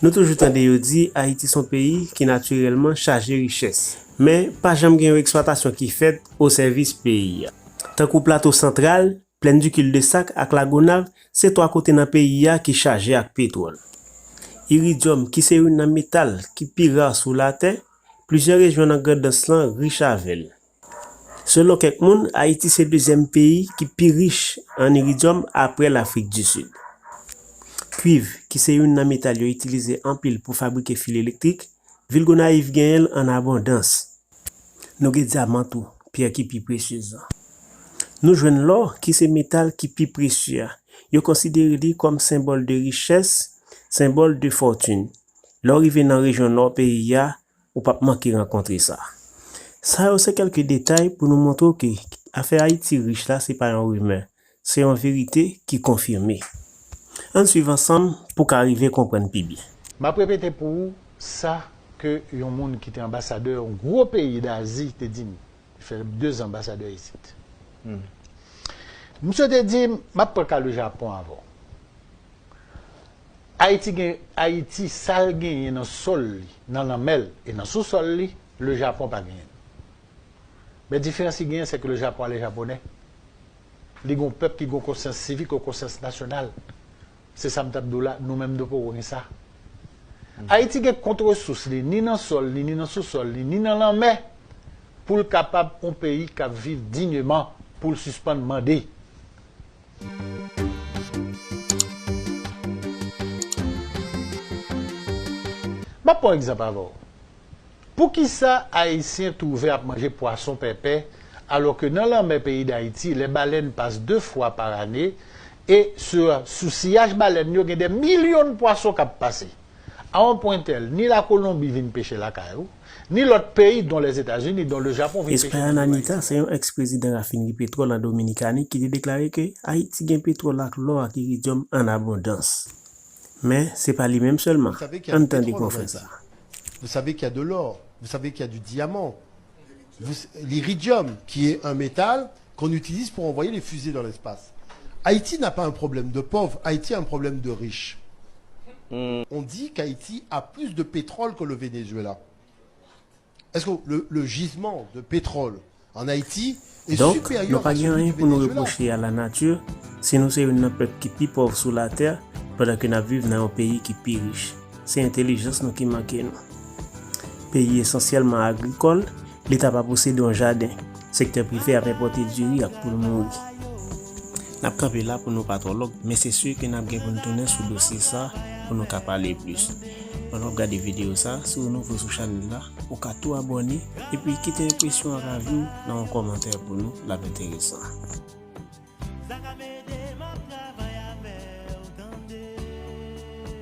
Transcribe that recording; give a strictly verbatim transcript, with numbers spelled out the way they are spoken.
Nou toujou tande yo di Ayiti se yon peyi ki natirèlman chaje richès. Men, pa janm gen yon eksplwatasyon ki fèt osèvis peyi a. Tankou Plato Santral, Plèn di Cul-de-Sac ak Lagonav se twa kote nan peyi a ki chaje ak petwòl. Iridyòm, ki se youn nan metal ki pi ra sou latè, plizyè rejyon nan Grandans lan rich avè l. Selon kèk moun, Ayiti se dezyèm peyi ki pi rich an iridyòm apre Lafrik di Sid. Kwiv, ki se youn nan metal yo itilize anpil pou fabrike fil elektrik, vil Gonayiv genyen l an abondans. Nou gen dyaman tou, pyè ki pi presyez lan. Nou jwenn lò, ki se metal ki pi presye a. Yo konsidere li kòm senbòl de richès, senbòl de fòtin. Lè w rive nan rejyon nò peyi a, ou p ap manke rankontre sa. Sa yo se kèlke detay pou nou montre w ke afè Ayiti rich la se pa yon rimè, se yon verite ki konfime. Ann swiv ansanm pou w ka rive konprann pi byen. M ap repete pou ou sa ke yon moun ki te anbasadè yon gwo peyi Dazi te di m. Li fè de zan anbasadè isit. Misye te di m, m ap pran ka le Japon avè w. Ayiti gen, Ayiti, sa l genyen nan sòl li, nan lanmè l e nan sousòl li, le Japon pa genyen l. Men diferans ki genyen, se ke le Japon a le japonais. Li gen yon pèp ki gen yon konsyans sivik, yon konsyans nasyonal. Se sa m t ap di w la, nou menm nou poko gen sa. Ayiti gen kont resous li, ni nan sòl li, ni nan sousòl li, ni nan lanmè, pou l kapab yon peyi k ap viv dinyman, pou l sispann mande. M ap pran yon egzanp avè w. Poukisa Ayisyen twouve ap manje pwason pèpè, alò ke nan lanmè peyi Dayiti, les baleines passent deux fois par année, e sou, sou siyaj balèn yo, gen de milyon pwason k ap pase? A yon pwen tèl, ni Lakolonbi vin peche lakay ou, ni lòt peyi, dont les États-Unis, dont le Japon, vin peche nan Espayana Anita, se yon èks-prezidan rafinri petwòl an Dominikani ki te deklare ke Ayiti gen petwòl ak lò ak iridyòm an abondans. Men, se pa li menm sèlman. Ann tande konfrè sa a. Vous savez qu'il y a de l'or, vous savez qu'il y a du diamant. Vous- L'iridium, qui est un métal qu'on utilise pour envoyer les fusées dans l'espace. Haïti n'a pas un problème de pauvre, Haïti a un problème de riche. On dit qu'Haïti a plus de pétrole que le Venezuela. Est-ce que le, le gisement de pétrole en Haïti est Donk, supérieur nou pa à gen celui anyen du pou nou Venezuela? repwoche a lanati si nou se youn nan pèp ki pi pòv sou latè, pandan ke n ap viv nan yon peyi ki pi rich. Se entèlijans nou ki manke nou. Peyi esansyèlman agrikòl, Leta pa posede yon jaden. Sektè prive ap enpòte diri ak poul mouri. N ap kanpe la pou nou pa twò long, men se si ke n ap gen pou n tounen sou dosye sa pou nou ka pale plis. Pandan w ap gade videyo sa, si w nouvo sou chanèl la, ou ka tou abòne epi kite enpresyon ak avi w nan yon kòmantè pou nou, l ap enteresan.